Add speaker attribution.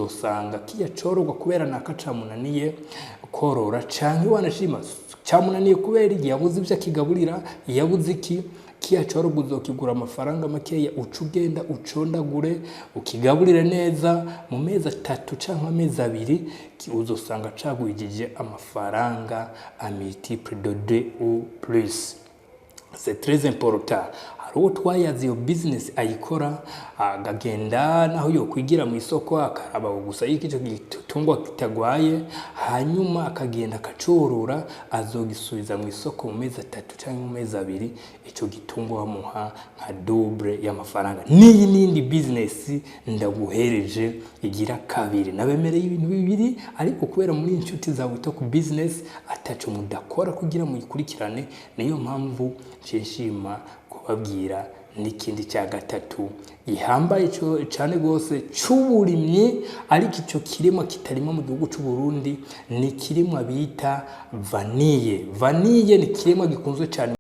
Speaker 1: Uzosanga kiya cororwa kubera naka camunaniye korora, canke wanashima camunaniye kubera igihe yabuze ivyo akigaburira, yabuze iki. Kiya cororwa uzokigura amafaranga makeya, uca ugenda ucondagure, ukigaburire neza, mu mezi 3 canke amezi 2 uzosanga cagwijije amafaranga à multiple de deux ou plus. C'est très important. Hari uwo twayaze iyo business ayikora, akagenda naho yokwigira mu isoko, akaraba gusa yuko ico gitungwa kitagwaye, hanyuma akagenda akacorora, azogisubiza mu isoko mu mezi 3 canke mu mezi 2. Ico gitungwa bamuha nka double y'amafaranga. N'iyi n'indi business ndaguhereje igira kabiri. Nabemereye ibintu bibiri, ariko kubera muri inshuti zawe ku business ataco mudakora kugira muyikurikirane, niyo mpamvu nshima kubabwira n'ikindi cya gatatu gihambaye cyane rwose c'uburimyi, ariko ico kirimwa kitarimo mu gihugu c'u Burundi, ni kirimwa bita vanille. Vanille ni kirimwa gikunzwe cyane.